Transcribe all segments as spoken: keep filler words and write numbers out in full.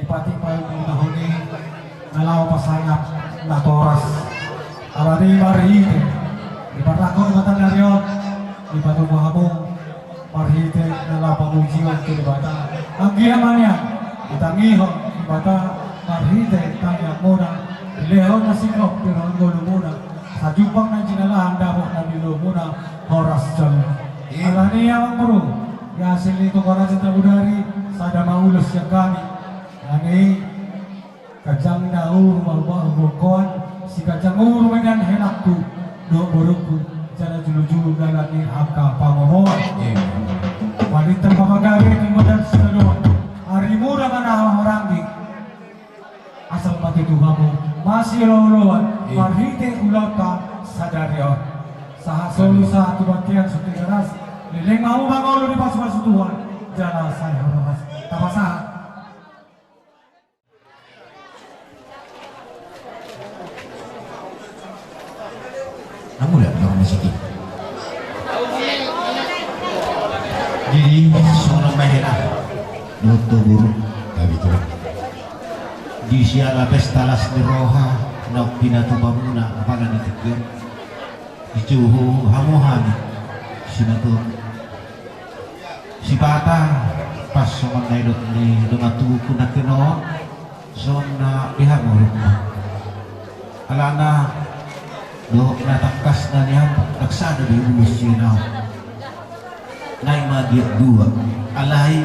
Patik paimuna honi na laho pasangap natoras. Alani marhite diparrangkon ma tangari on, dipatupa hamu marhite na laho pamujion tu Debata. Anggiat ma nian ditangihon Debata marhite tangiangmuna, dilehon na singkop di roha ngolumuna, sai jumpang na jinalahan dapot na nilehonmuna horas jolo. Alani amang boru, di hasil ni tongkonan ni tabodari, sada ma ulos sian hami. Alani ganjang na uhum ma hubahon, siganjang uhum ma nian helangku dohot borungku, jala jolo-jolo dalan ni angka pangomoan. Balintang ma pagabe di badan sadari on, arimuna ma na hahamaranggi. Asa ma tutu hamu masiolo-oloan marhite ulaonta sadari on. Sahat solu sahat tu bontean, so Tigaras, leleng ma hamu mangolu, dipasu-pasu Tuhan jala sai horas. Tapasahat. Namu da dong masiki. Jadi songon on ma hela dohot boru, gabe tu di siala pesta las ni roha na pinatupamuna apala di tingki on. Dijou hamu hami sinatuak sipata, pas songon na nidok ni dongan tubuku nangkin on, songon na di hamu rupna. Alana dohot na tangkas na nian, ndang sada be ulos sian ahu. Nai ma giot dua, alai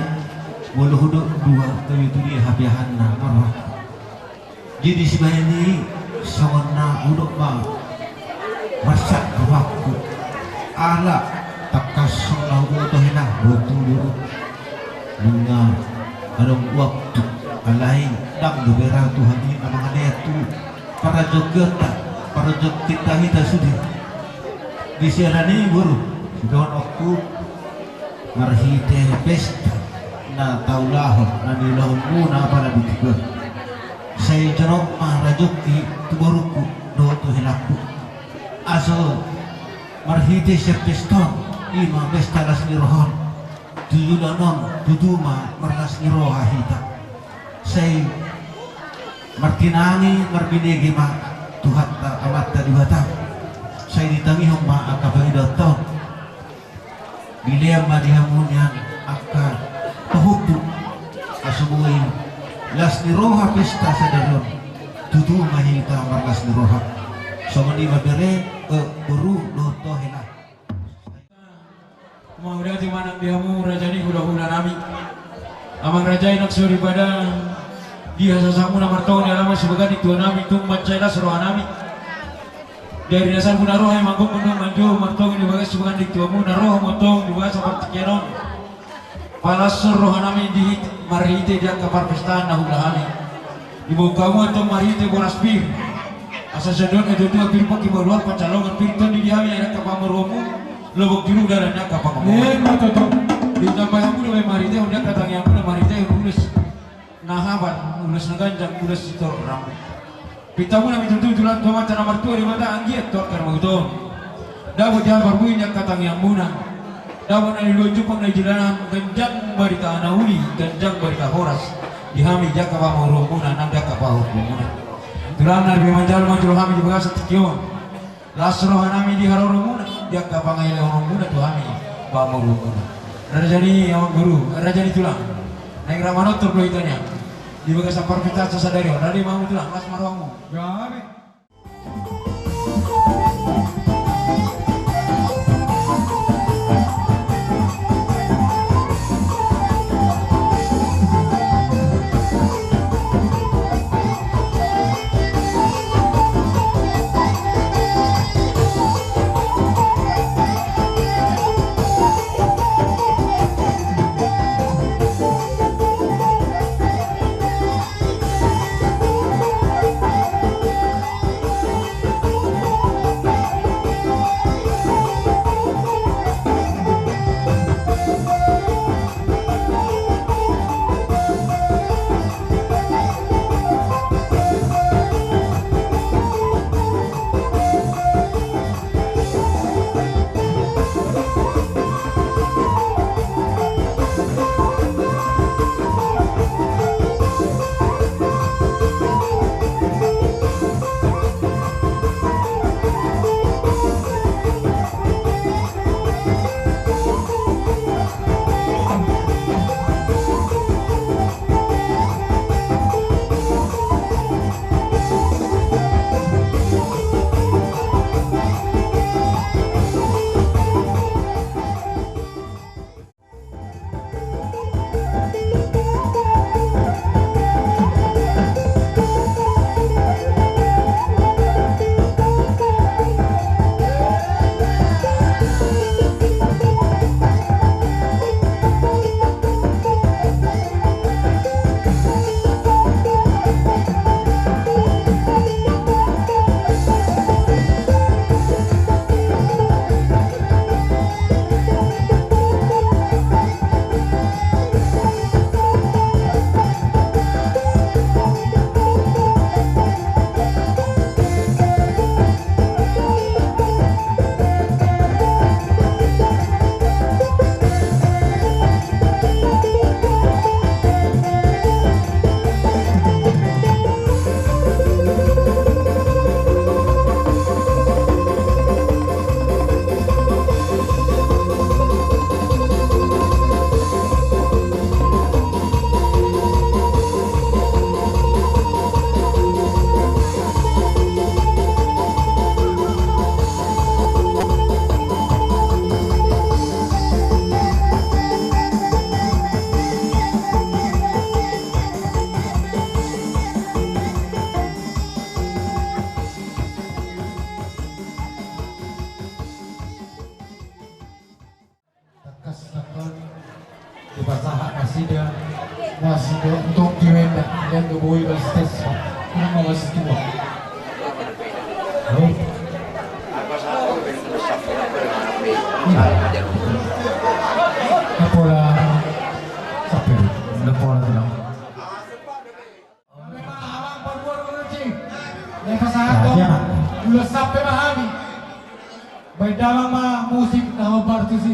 molo hudok dua, tabi tu dia hapiahanna marrohangku. Jadi sibahen i songon na hudok ma, marsak rohangku. Ala tangkas songon na huboto hela, botul do. Nunga adong waktu, alai ndang dope ra Tuhan i na mangalehon tu parajokionta, parajokionta hita sude. Di siala ni i boru, sidohononku marhite pesta na taulahon na niulahonmuna apala di tingki on, sai jonok ma rajoki tu borungku dohot tu helangku. Asa marhite sian pesta on, i ma pesta las ni roha on, tu joloan on tutu ma marlas ni roha hita. Sai martinangi marbinege ma Tuhanta Amanta Debata. Sai ditangihon ma angka pangidoanta on. Dilean ma di hamu nian angka pahompu, asa boi las ni roha pesta sadari on. Tutu ma hita marlas ni roha. Songon i ma bere, eh, boru dohot hela. Mauliate ma nang di hamu raja ni hulahula nami. Amang raja i nang soripada di hasasatmuna martongon di alaman sibagas di tua nami, tung mansai las roha nami. Dari dasarmuna roha i manggokhon do manjou martongon di bagas sibagas di tuamuna, roha mantong di bagas partingkian on. Palashon roha nami di hit-, marhite di angka parpestaan na huula hami. Diboan hamu antong marhite boras pir. Asa songon na nidok pir pangkibaluan, pansalongan pir tondi di hami di angka pamoruonmu, lobok julu dalan di angka pangomoan. Emma tutu. Ditambai hamu dope marhitehon di angka tangiangmuna, marhitehon ulos na habar, ulos na ganjang, ulos sitorop rambu. Pintamuna ma i tutu, tulang, tu Amanta na martua Debata, anggiat tu angka na mangihut on dapot di hami parbue di angka tangiangmuna. Dapot na niluluan, jumpang na jinalahan, ganjang barita na uli, ganjang barita horas di hami di angka pamoruonmuna nang di angka pahompuonmuna. Tulang, na gabe manjalo ma jolo hami di bagasan tingki on. Las roha nami di haroromuna, di angka pangailehononmuna tu hami pamoruonmuna. Raja ni amang boru, raja ni tulang. Naeng ra manortor do hita nian di bagasan parpestaan sadari on. Rade ma hamu tulang, las ma rohamu. Gabe. Dipasahat nasida, nasida untuk diwenda, yang geboi bastes, ini mau masih tua. Oh. Iya. Napola, sampai. Napola, tenang. Amang pargual Uruci. Lepas aku. Ulos sampai mahami. Baik dalam ma musik tahu partusi.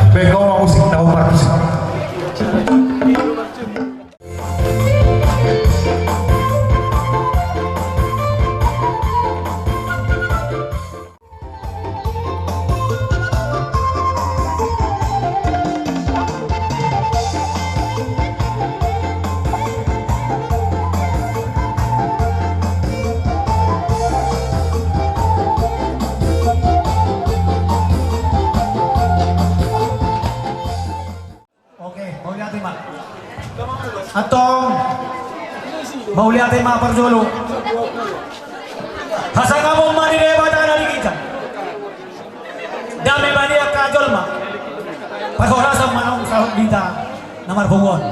Bengkok musik tahu partusi. Oke, mauliate ma. Antong, mauliate ma parjolo. Hasangapon ma di Debata na di ginjang. Dame ma di angka jolma. Parhorasan ma naung sahat di hita na marpungu on.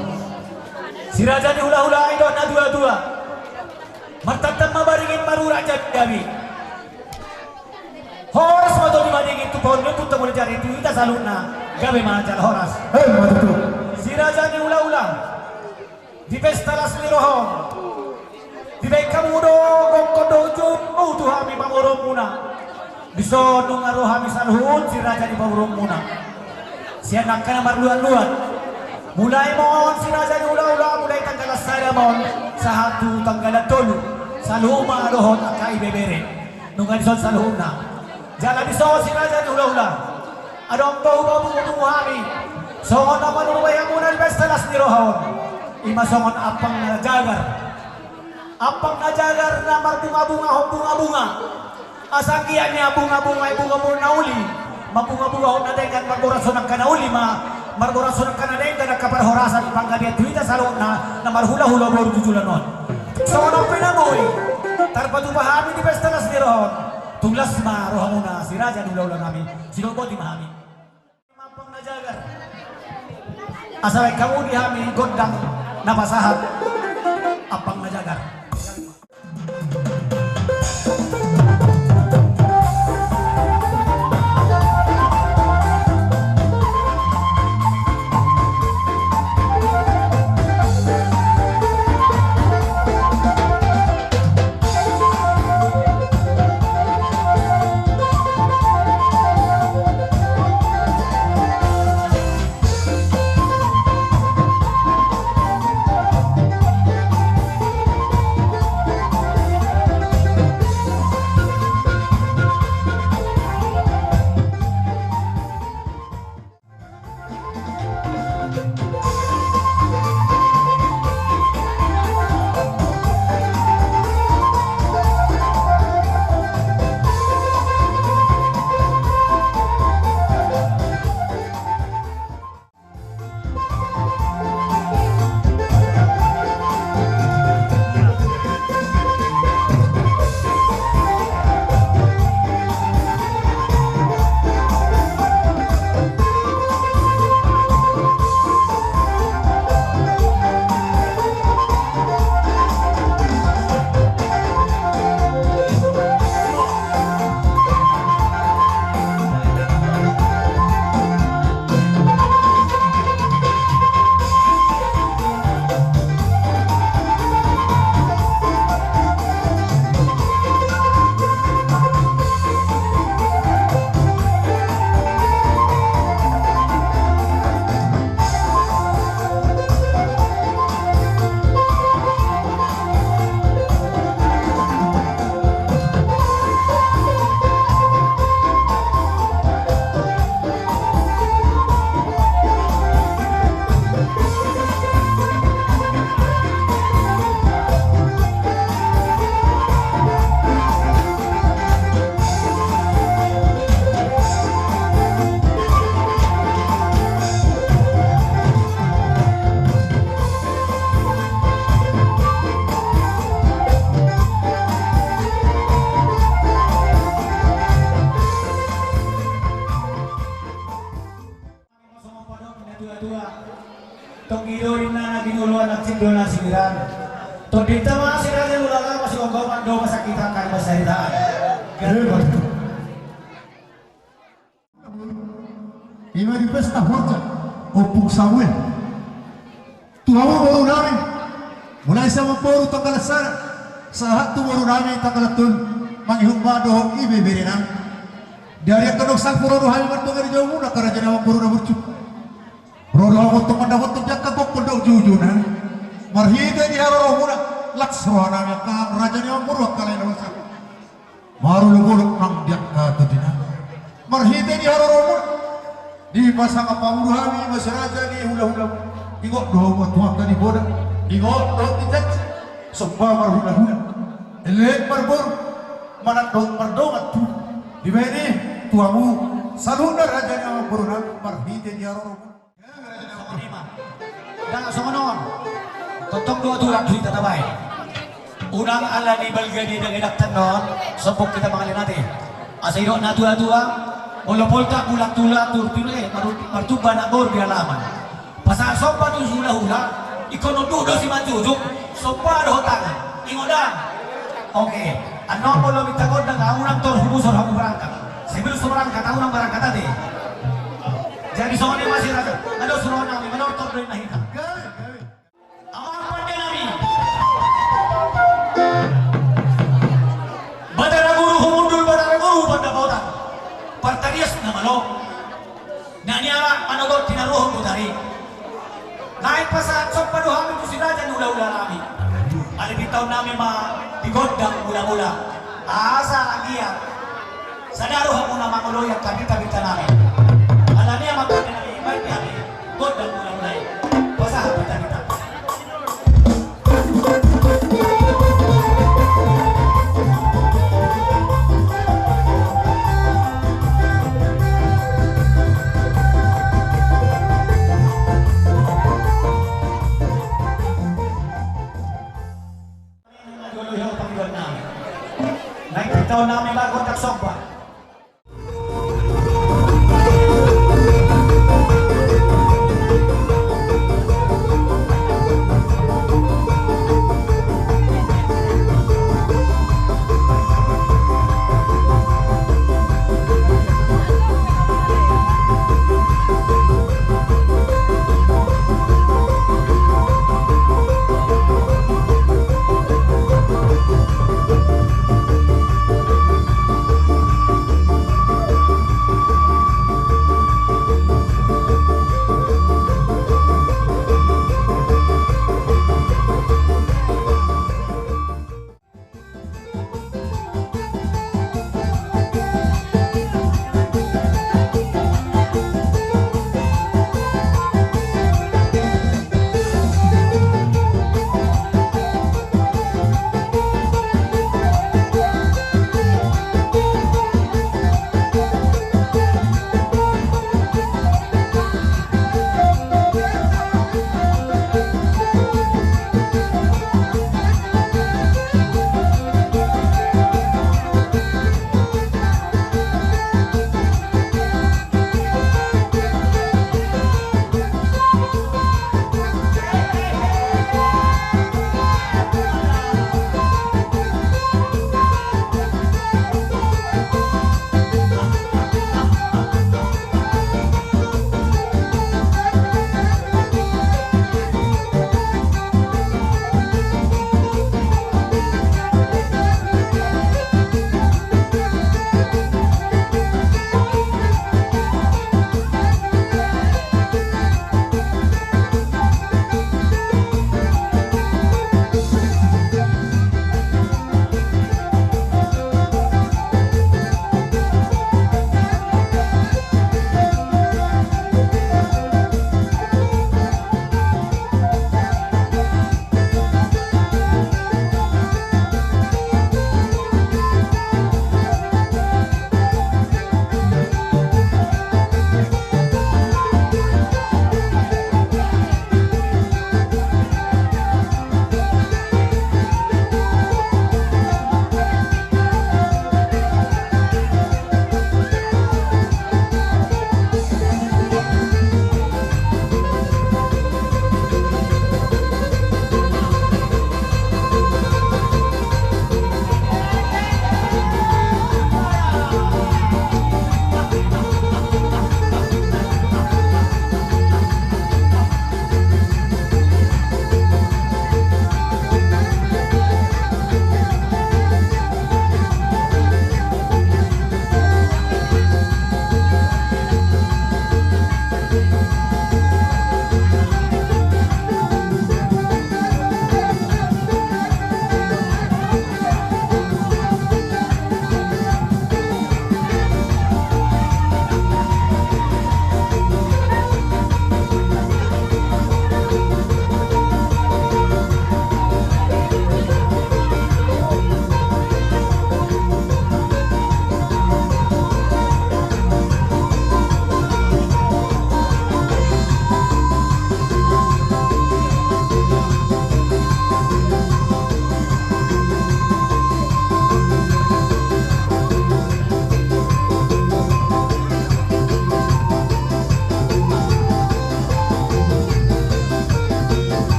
Si raja ni hulahula, ai dohot na tuatua. Martantan ma baringin, marurat jambijabi. Horas ma tolu baringin tu pohon ni ompunta Mulajadi, tu hita saluhutna. Gabe ma jala horas. Emma tutu. Si raja ni hulahula, di pesta las ni roha on, dibaen hamu do gokhon dohot jou tu hami pamoruonmuna. Dison nunga ro hami saluhut si raja ni pamoruonmuna. Sian angka na marluatluat. Mulai ma on si raja ni hulahula, mulai tanggalan sada ma on sahat tu tanggalan tolu. Saluhut ma dohot angka ibebere. Nunga dison saluhutna. Jala dison si raja ni hulahula, adong do hupabungabunga hami songon na manurbai hamuna di pesta las ni roha on. I ma songon ampang na jagar. Ampang na jagar na marbungabungahon bungabunga. Asa anggiat ni bungabunga i bungabunga na uli, mambungabungahon na denggan, margorashon angka na uli ma, margorashon angka na denggan, angka parhorasan panggabean tu hita saluhutna na marhulahula boru jujuluan on. Songon on pe na boi, tarpatupa hami di pesta las ni roha on. Tung las ma rohamuna si raja ni hulahula nami, sidok boti ma hami. Ampang na jagar. Asa baen hamu di hami gondang na pasahat ampang na jagar. Tong i do inna na ginuloan, na cindolan na singiran. Tondinta ma si raja ni hulahula, masigogoman do pasakitan, kari pasaritaan. Hebat. Ima di pesta horja, Ompung Samuel. Tu hamu boru nami, mulai sian mamboru tanggalan sada, sahat tu boru nami tanggalan tolu, mangihut ma dohot ibebere nami. Di ari on tong sampur ro do hami mandongani jabu muna, angka raja ni amangboru na burju. Ro do hamu tong mandapothon di angka gokhon dohot joujou nami. Marhite di haroro muna, las roha nami angka raja ni amangboru, angka lae na basa. Marolopolop nang di angka tondi nami. Marhite di haroro muna, dipasangap hamu do hami, ima si raja ni hulahula. Ingot do hamu ma tu angka di bona, ingot do di janji. Somba marhulahula, elek marboru, manang dohot mardongan tubu. Dibaen i tu hamu saluhutna raja ni amangboru nami, marhite di haroro muna. Songon i ma. Ndang songon on. Tongtong do aturan tu hita tabaen. Unang ala ni balga ni daging dakdanak on, sombong hita mangalehon ate. Asa didok na tuatua, molo poltak bulan tulan, turtule, maru-, martumba anak boru di halaman. Pasahat somba tu hulahula, ingkon nunduhon do simanjujung, somba dohot tangan. Ingot da. Oke. Annon molo minta gondang, unang torus hubusor hamu barangkat. Sebelum so barangkat, unang barangkat ate. Jadi songon i ma si raja. Ado suruhon nami, manortor do inna hita. Amang pande nami. Batara guru humundul, batara guru pandapotan. Partarias na malo. Na nialap manogot tinaruhon butari. Naeng pasahat somba do hami tu si raja ni hulahula nami. Alai pintaon nami ma di gondang mulamula. Asa agia sada rohamuna mangoloi angka binta-binta nami. Alani i amang pande nami, baen di hami gondang mulamula i. Pasahat binta-binta. Taon nami ma gondang somba.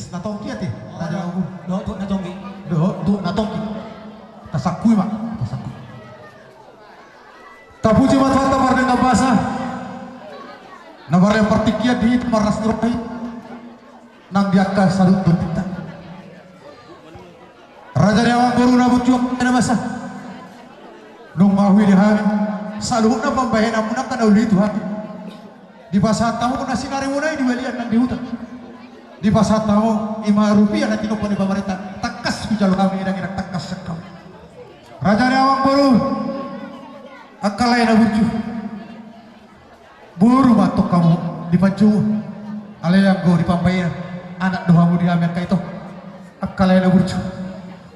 Na tongki ate, raja na tongki. Dohot na tongki. Dohot na tongki. Tasangkui ma, tasangkui. Tapuji ma Tuhanta pardenggan basa. Na marliat partingkian di hita, marlas ni roha nang di angka saluhut tondinta. Raja ni amang boru na burju, angka na basa. Nunga huida hami saluhutna pambahenanmuna angka na uli tu hami. Dipasahat hamu na sinarimuna i di balian nang di huta. Dipasahat hamu i ma rupia na tinompa ni pamarenta. Tangkas hujalo hami, ndang, ndang tangkas sian hamu. Raja ni amang boru, angka lae na burju. Boru ma antong hamu di panjouon. Alai anggo di pambahenan, anak do hamu di hami angka ito. Angka lae na burju,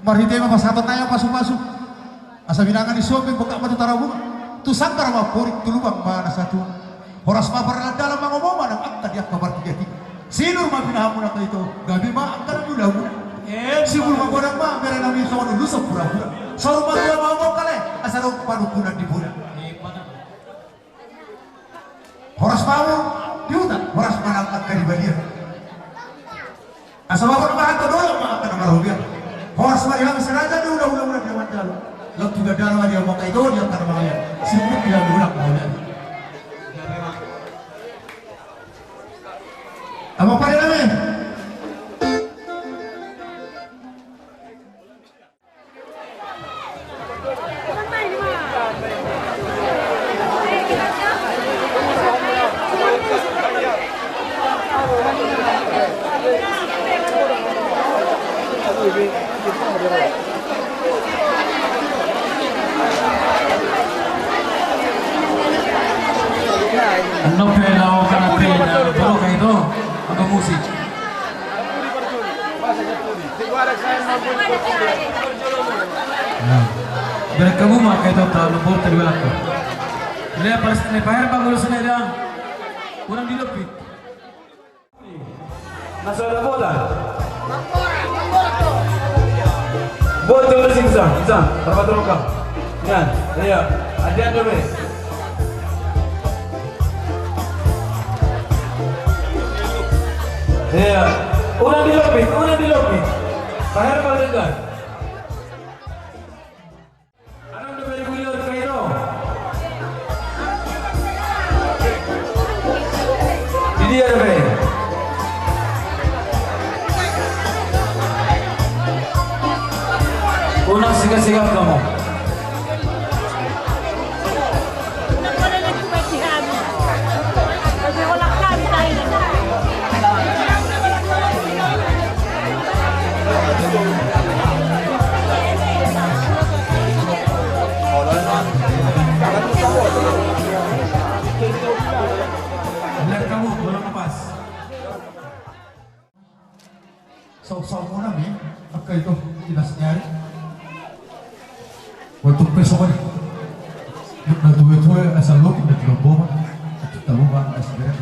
marhite i ma pasahaton nami pasupasu. Asa binanga ni sombing bongkak ma tu tarabunga, tu sanggar ma amporik, tu lubang ma na satua. Horas ma pardalandalan, mangomo ma nang angka di angka partingkian i. Sinur ma pinahanmuna angka ito, gabe ma angka na niulamuna. Sibul ma godang ma bere nami songon ulos purapura. Saur matua ma hamu angka lae, asa adong panungkunan di bona. Horas ma hamu di huta, horas ma nang angka di balian. Asa mangkon ma angka dolok ma angka na marhobia. Horas ma di hami si raja, di ulaula na manjalo. Lam tu gandana ma di hamu angka ito, di angka na mangalian. Sibuk di hami ulang maulian. Amang pande nami. Annon pe laho karantina, baru ka ito anggo musik. Nah, berek kamu mah kayak total nomor tadi belakang. Lihat pas ini Pak Herbang dulu sini dah. Kurang di lebih. Nasa ada bola. Bola tu sini bisa, bisa. Rapat roka. Nah, iya. Ada ada be. Iya. Unang di lobi, unang di lobi. Pak Herbal denggan. Anang do beri gulion kaino. Di dia do beri. Unang siga-siga kamu. Benar kamu, belum lepas. Saut-saut muna ma i, angka ito, di las ni ari. Waktu pe songon i. Nunga tuatua asa lobi na tinombo ma. Atu tabo ma na sibereng.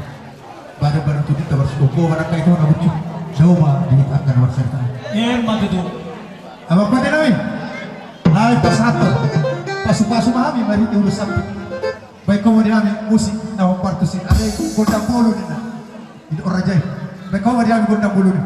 Badan-badan tu dita marsikombo ma angka ito na burju. Dao ma di angka na marsarita. Emma tutu. Amang pande nami. Nami pasahathon. Pasu-pasu ma hami marhite ulos sampit. Baen hamu ma di hami musik na hombar tusi, alai gondang bolon ninna. Didok raja i. Baen hamu ma di hami gondang bolon i.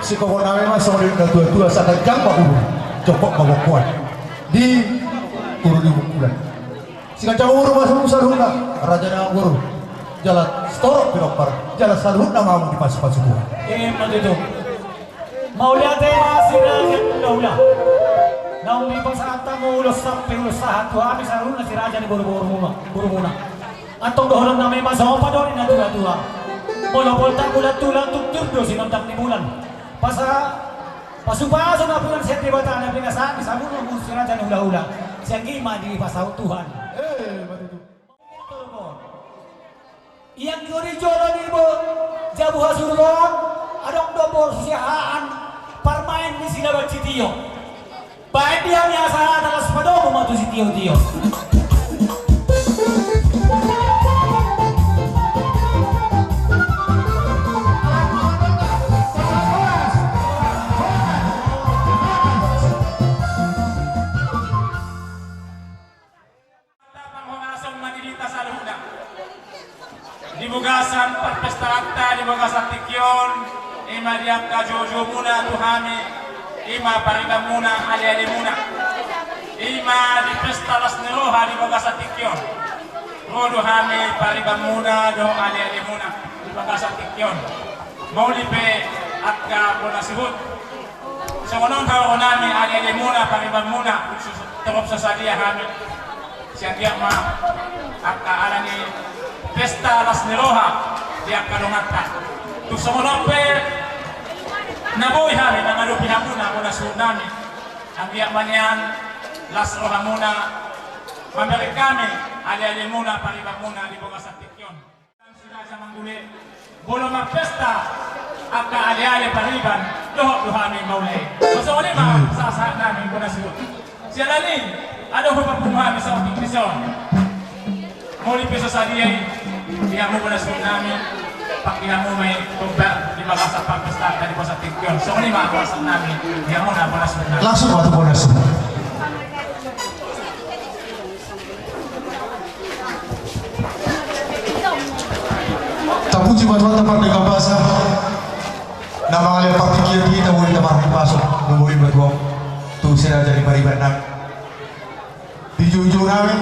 Sikokohon nami ma songon i, na tua-tua, saganjang ma ulu, jongkok ma bongkoan di ulu ni bungkulan. Siganjang umur ma saluhutna, raja na boru, jala sitorop pinompar, jala saluhutna ma hamu dipasu-pasu Tuhan. Ima tutu. Mauliate ma si raja ni hulahula. Naung dipasahat hamu ulos sampe ulos sahat tu hami saluhutna si raja ni boru-borumuna, borumuna. Antong dohonon nami ma songon padohan ni na tua-tua. Molo poltak bulan tulang, tuk jur do sinondang ni bulan. Pasa, pasu-pasu na bulan sian Debata na pinasahat ni saluhut boru si raja ni hulahula. Sian i ma dipasaut Tuhan. Eh, ima tutu. Ianggo di jolo ni bo-, jabu hasurgon, adong do boru siahaan parmaen ni Silaban Sitio. Baen di hami asa hata las padomu ma tu sitio-tio. Parhorasan ma di hita saluhutna. Di bagasan parpestaanta di bagasan tingki on, ima di angka joujoumuna tu hami, ima paribanmuna, alealemuna. Ima di pesta las ni roha di bagasan tingki on. Ro do hami paribanmuna dohot alealemuna di bagasan tingki on. Mauliate angka bona suhut. Songon on haroronami, alealemuna, paribanmuna, tung so-, torop so sadia hami. Sian dia ma angka ala ni pesta las ni roha di angka donganta. Tung songon on pe na boi hami na mangadopi hamuna bona suhutnami. Anggiat ma nian las rohamuna mambahen hami, alealemuna, paribanmuna di bagasan tingki on. Si raja manggule, molo marpesta angka aleale, pariban dohot do hami mauliate. Songon i ma sahat-sahat nami bona suhut. Siala ni i, adong hupapungu hami saotik dison. Molo pe so sadia i, di hamu bona suhutnami, pangke hamu ma i tombar di bagasan parpestaanta di bagasan tingki on. Songon i ma sahat-sahat nami, di hamuna bona suhutnami. Langsung ma tu bona suhut. Tapuji ma Tuhanta pardenggan basa, na mangalehon partingkian di hita, boi hita marhahipason, na boi ma tu, tu si raja ni pariban nami. Di joujou nami,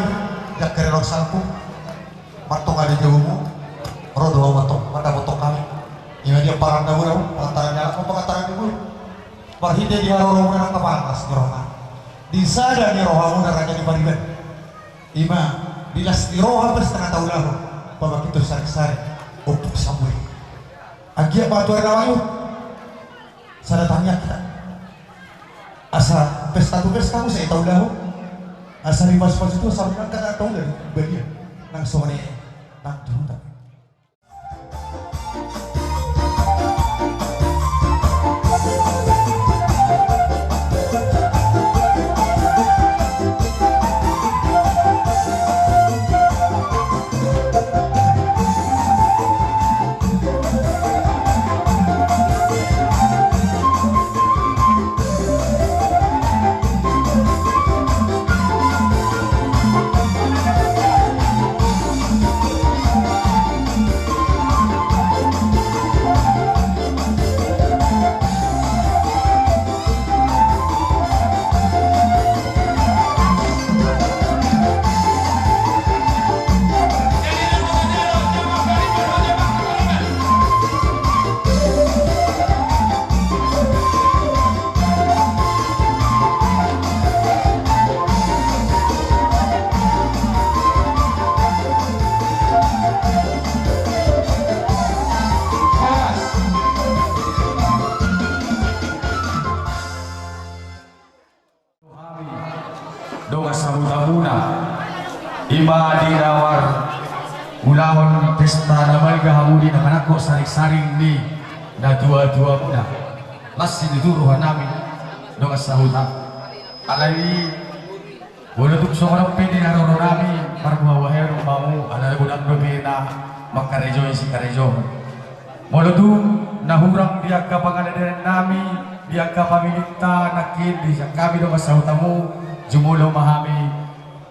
jangkar ro salpu, martonga di jabumu, ro do ahu martong, mandapothon hami. Ima dia pangan na boi, pangantaran ni anak, pangantaran ni boi. Marhite di haroromuna nangkapalas ni roha. Di sada ni rohamuna raja ni pariban. Ima, di las ni roha pesta na taulahon, pamangkithon sarik-sarik, ompung samulik. Anggiat ma tu ari na mangihut, sada tangiang hita. Asa pesta tu pesta muse taulahon. Asa dipasu-pasu Tuhan saluhutna angka na taula di badia. Nang songon i, nang tu huta. Hami dongan sahutamuna, ima di na marulahon pesta na balga hamu di na manangkok saring-saring ni na tua-tuamuna. Las ni tu rohanami dongan sahuta. Alai molo tung songon on pe di na roro nami, marbuha-buha hea do hamu, ala godang dope na mangkarejoi sikarejohon. Molo tung na hurang di angka pangadean nami, di angka pangilinta nangkin di sian hami dongan sahutamu, jumolo ma hami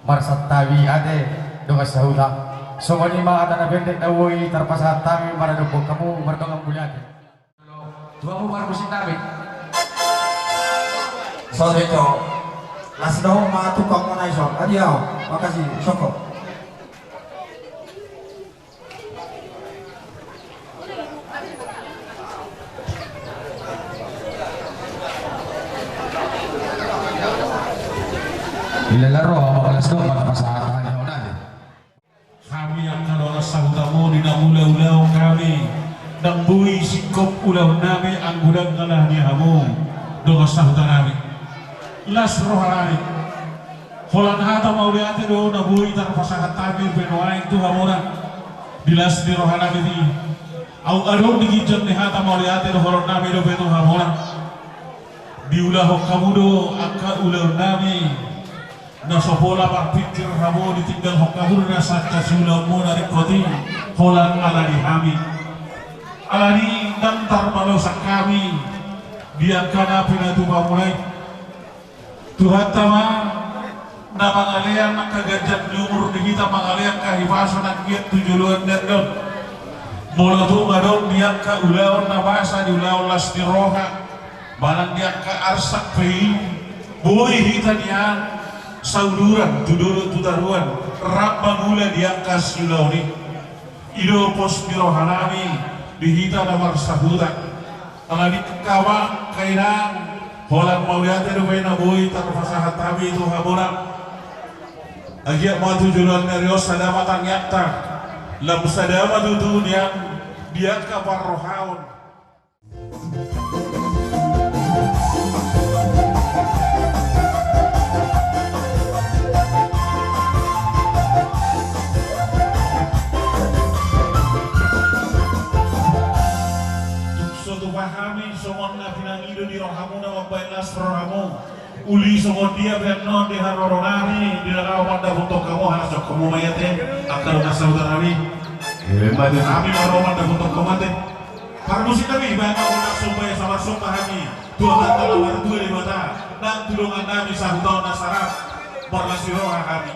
marsantabi ate dongan sahuta. Songon i ma hata na pendek na boi tarpasahat hami maradophon hamu mardongan mauliate. Dua bubar musik nami. Sorry, Cok. Las dohot ma tukang mana iso. Adi au. Makasih, Soko. Ilala ro, makalas do, maka pasahat hami hona de. Hami angka dongan sahutamuna na mangula ulaon hami, ndang boi singkop ulaon nami anggo ndang ala ni hamu dongan sahuta nami. Las roha nami. Holan hata mauliate do na boi tarpasahat hami pe nuaeng tu hamuna. Di las ni roha nami di. Au adong di ginjang ni hata mauliate dohonon nami dope tu hamuna. Diulahon hamu do angka ulaon nami. Na so pola marpingkir hamu ditinggalhon hamu do na sangka siulaonmuna ringkot i holan ala ni hami. Alani ndang tarmalosak hami di angka na pinatupamuna i. Tuhanta ma na mangalean angka ganjang ni umur di hita, mangalean hahipason anggiat tu joloan ni ari on. Molo tung adong di angka ulaon na masa di ulaon las ni roha manang di angka arsak pe i, boi hita nian sauduran tu dolok tu toruan rap mangula di angka siulaon i. I do pos ni roha nami di hita na marsahuta. Alani i ma angka inang, holan mauliate dope na boi tarpasahat hami tu hamuna. Anggiat ma tu joloan ni ari on sada ma tangiangta, lam sada ma tutu nian di angka parrohaon. Tung so tupa hami songon na pinangido ni rohamuna mambahen las rohamu. Uli songon dia pe annon di haroro nami di na laho mandapothon hamu, halas jokkonmu ma i ate angka dongan sahuta nami. Hami ma laho mandapothon hamu ate. Parmusik nami, bahen ma gondang somba i asa marsomba hami tu Amanta na martua Debata nang tu dongan nami sahuta on asa rap marlas ni roha hami.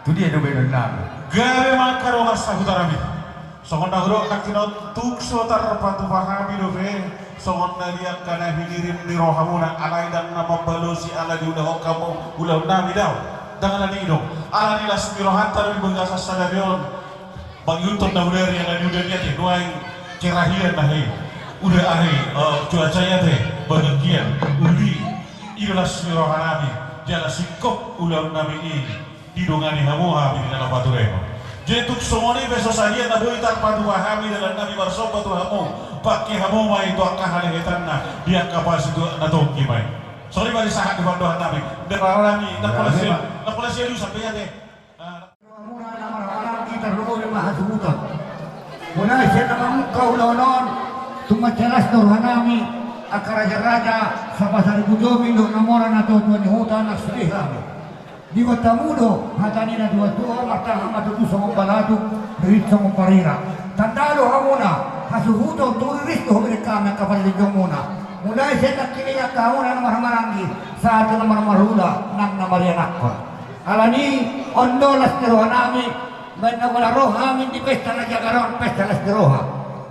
Tu dia do baenonnami? Gabe ma angka dongan sahutanami. Songon na hudok nangkin on, tung so tarpatupa hami dope songon na di angka na hinirim ni rohamuna, alai ndang na mambalosi ala diulahon hamu ulaonnami, daong. Ndang ala ni i do. Ala ni las ni rohanta do di bagasan sadari on. Mangihuthon na hudari ala ni uda ni ate, nuaeng kerahian na he. Uda ari, eh, cuaca i ate, bagian uli. I do las ni rohanami, jala singkop ulaonnami i didongani hamu hami di na laho paturehon. Jadi tung songon i pe so sadia na boi tarpatupa hami dalannami marsomba tu hamu, pangke hamu ma i tu angka halehetanna di angka pasituak na tonggi ma i. Songon i ma di sahat di pandohannami. Ndang rarami, ndang pola sia, ndang pola sia di usape i ate. Muna na marhahamaranggi, tarlumobi ma hasuhuton. Muna sian na mamungka ulaon on, tung mansai las do rohanami, angka raja-raja Sapasaribu Tobing dohot na mora na tua-tua ni huta, na sude hami. Diboan hamu do hata ni na tua-tua, martangan ma tutu songon balatuk, ririt songon parira. Tanda do hamuna hasuhuton, tung riris do hubereng hami angka parjongjongmuna. Muna sian nangkin i angka hamuna na marhahamaranggi, sahat tu na marmarhula nang na marianakhon. Ala ni on do las ni rohanami, baen na pola ro hami di pesta na jagar on, pesta las ni roha.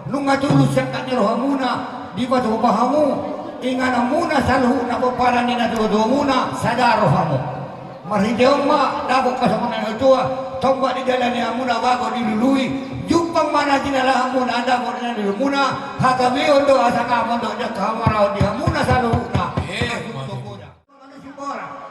Nunga tulus sangkap ni rohamuna, dipatupa hamu ingananmuna saluhutna pomparan ni na tua-tuamuna, sada rohamu. Marhite on ma dapot hasonangan ni na tua-tua, tombak didalani hamuna, bagot dilului, jumpang ma na jinalahanmuna, dapot di na niluluanmuna, hagabeon dohot hasangapon dohot angka hamoraon di hamuna saluhutna.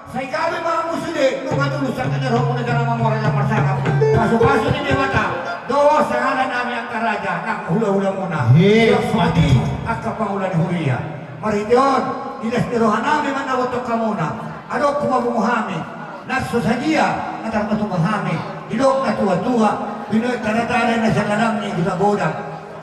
Sai gabe ma hamu sude, nunga tulus sangkap ni rohamuna jala mamora jala marsangap. Pasu-pasu ni Debata dohot sahalanami angka raja nang hula-hulamuna. He, mati. Angka pangula ni huria. Marhite on, di las ni rohanami mandapothon hamuna. Adong hupapungu hami, nang so sadia na tarpatupa hami, didok na tua-tua, binoit tanda-tanda na sian ladang ni Hutagodang.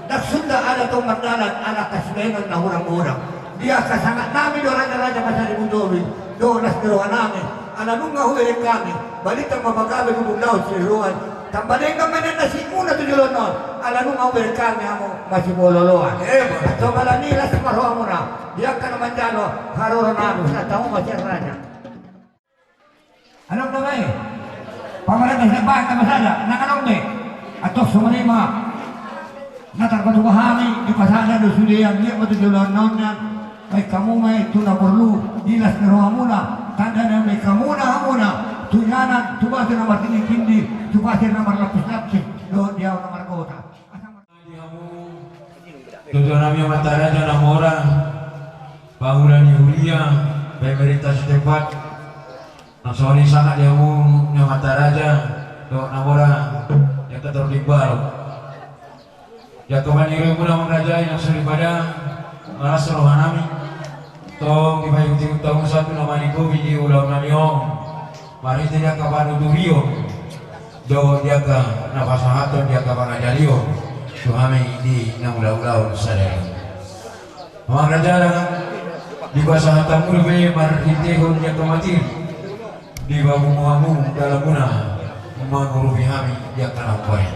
Ndang sunda adat on mardalan ala hasibahenon na hurang godang. Di angka sangatnami do raja-raja Pasaribu Tobing, dohot las ni rohanami, ala nunga hubereng hami, balintang ma pagabe, gundul laut silehoan, tamba denggan ma inna na siingmuna tu joloan on, ala nunga hubereng hami hamu masipaolo-oloan. Antong ala ni las ma rohamuna di angka na manjalo haroronami, husantabi ma sian raja. Adong do bae pamarenta sian bahen na pasada, nang adong be. Antong songon i ma na tarpatupa hami, dipasada do sude, anggiat ma tu joloan na on nian. Baen hamu ma i tu na porlu di las ni rohamuna, tanda na nibaen hamuna, hamuna tu inganan, tu batu na martinding-tinding, tu pasir na marlapis-lapis, dohot di ahu na margota. Di hamu, tutu nami amanta raja na mora, pangula ni huria, pemerintah setempat, na songon i sahat di hamu ni amanta raja, dohot na mora, di angka tortimbal. Di angka panirimuna amang raja i na soripada, malas rohanami. Tong dipaihut-ihut hamu sahat tu na maningkopi di ulaonnami on. Marhite di angka panuturion dohot di angka na pasahathon di angka pangajarion tu hami di na ulaulaon sadari. Amang raja, dipasahat hamu dope marhitehon di angka materi, dipapungu hamu dalanmuna mangurupi hami di angka na umbahen.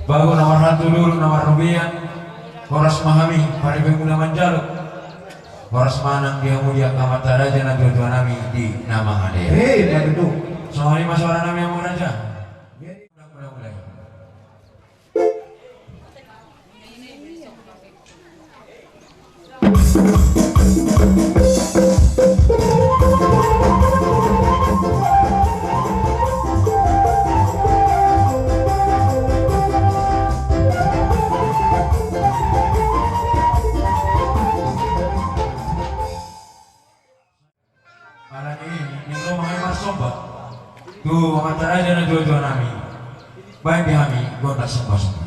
Bagot na marhata, dolok na marrobean, horas ma hami paribanmuna manjalo. Horas ma nang di hamu di angka amanta raja na tuatua nami di na mangalean. Hei, na tutu. Songon i ma soara nami amang raja. Jadi, mulai, mulai. Alani i, naeng ro ma hami marsomba tu amanta raja na tuatua nami. Baen di hami gondang sombasomba.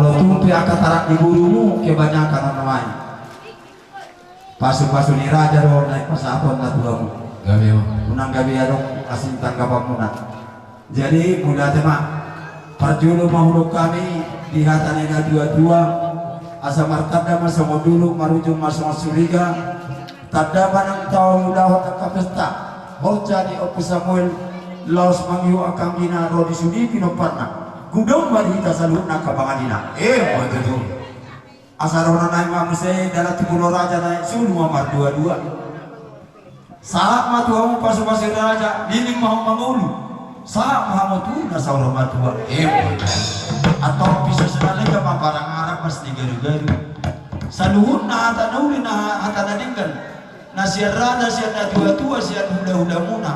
Tung pe angka tarak ni gurumu kebanyakan on nuaeng. Pasu-pasu ni raja do na dipasahat on na tuamu. Gabe ma. Unang gabe adong asing tanggapanmuna. Jadi mauliate ma. Parjolo ma hudok hami di hata ni na tua-tua. Asa martanda ma songon dolok, marujung ma songon suriga. Tanda ma nang taon ulaon angka pesta horja ni Ompu Samuel, laos mangihut angka anggina ro di sude pinomparna. Godang ma di hita saluhutna angka pangalina. Emma tutu. Asa roha nami ma muse dalan tu pulo raja na i, solu ma mardua-dua. Sahat ma tu hamu pasu-pasu ni raja, lilin ma hamu mangolu. Sahat ma hamu tu na saur matua. Emma tutu. Antong piso sinalegan ma parang arang, mas ni garu-garu. Saluhutna hata na uli, na hata na denggan, na sian raja, sian na tua-tua, sian hula-hulamuna.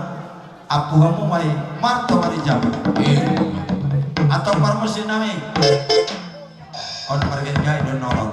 Ampu hamu ma i, marto ma di jabu. Antong parmusik nami. On margenggai do nono.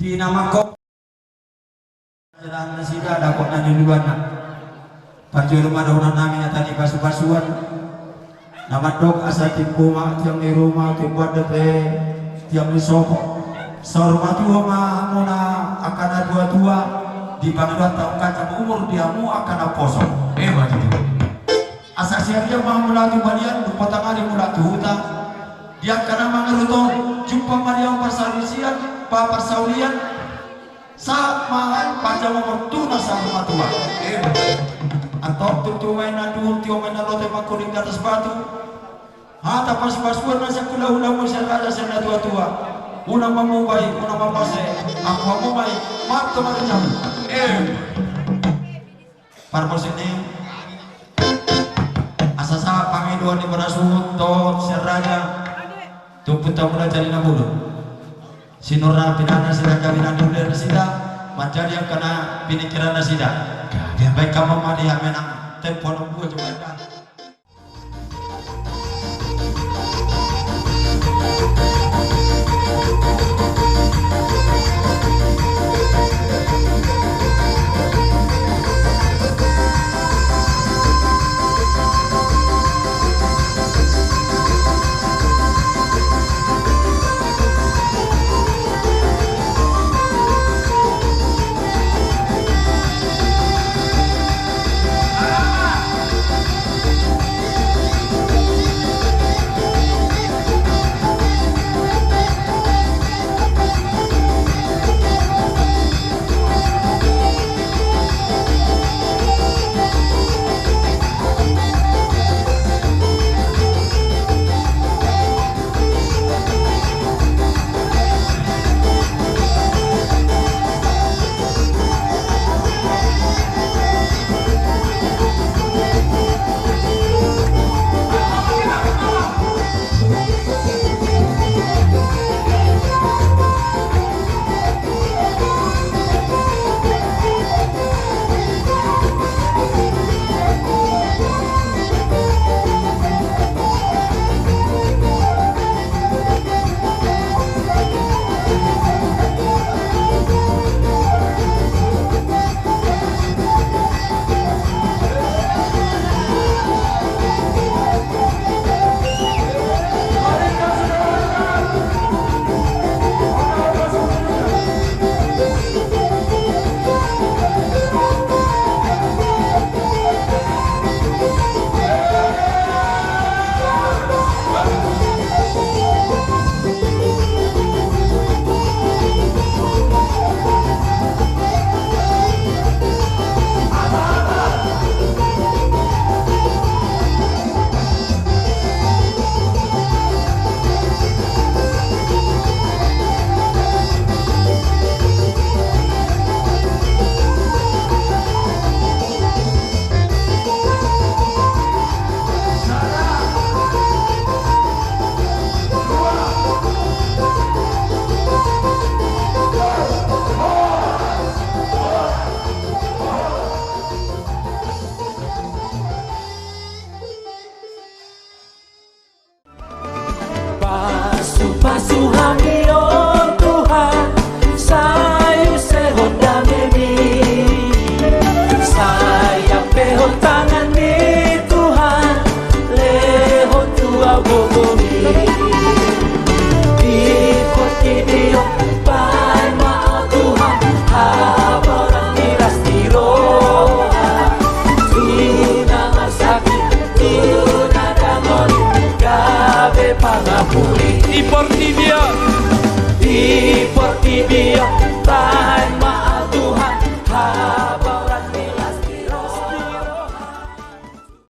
Di na mangko Jalan nasida dapot na niuluanna. Parjolo ma dohonon nami hata ni pasu-pasuan. Na mandok asa timbo ma tiang ni ruma, timbo adat pe tiang ni sopo. Saur matua ma hamuna angka na tua-tua, di pangidoan taon ganjang umur di hamu angka na poso. Emma tutu. Asa sian dia ma mulak tu balian, dung potang ari mulak tu huta. Di angka na mangarhut on, jumpa ma dia parsaulian, pa parsaulian. Sahat ma panjang umur tu na saur matua. Antong tutu ma inna duhut, tio ma inna lote, mangkuling di atas batu. Hata pasu-pasuan na sian hula-hulamu, sian raja, sian na tua-tua. Unang mamubai, unang mapase, ampu hamu ma i, marto ma di jabu. Parmusik ni. Asa sahat pangidoan ni bona suhut dohot sian raja. Tumpu tamu na jadi na bulu. Sinur na pinana sida, gabe na niula nasida, manjadi angka na piningkiran nasida. Baen hamu ma di hami nang tempo na dua jumada.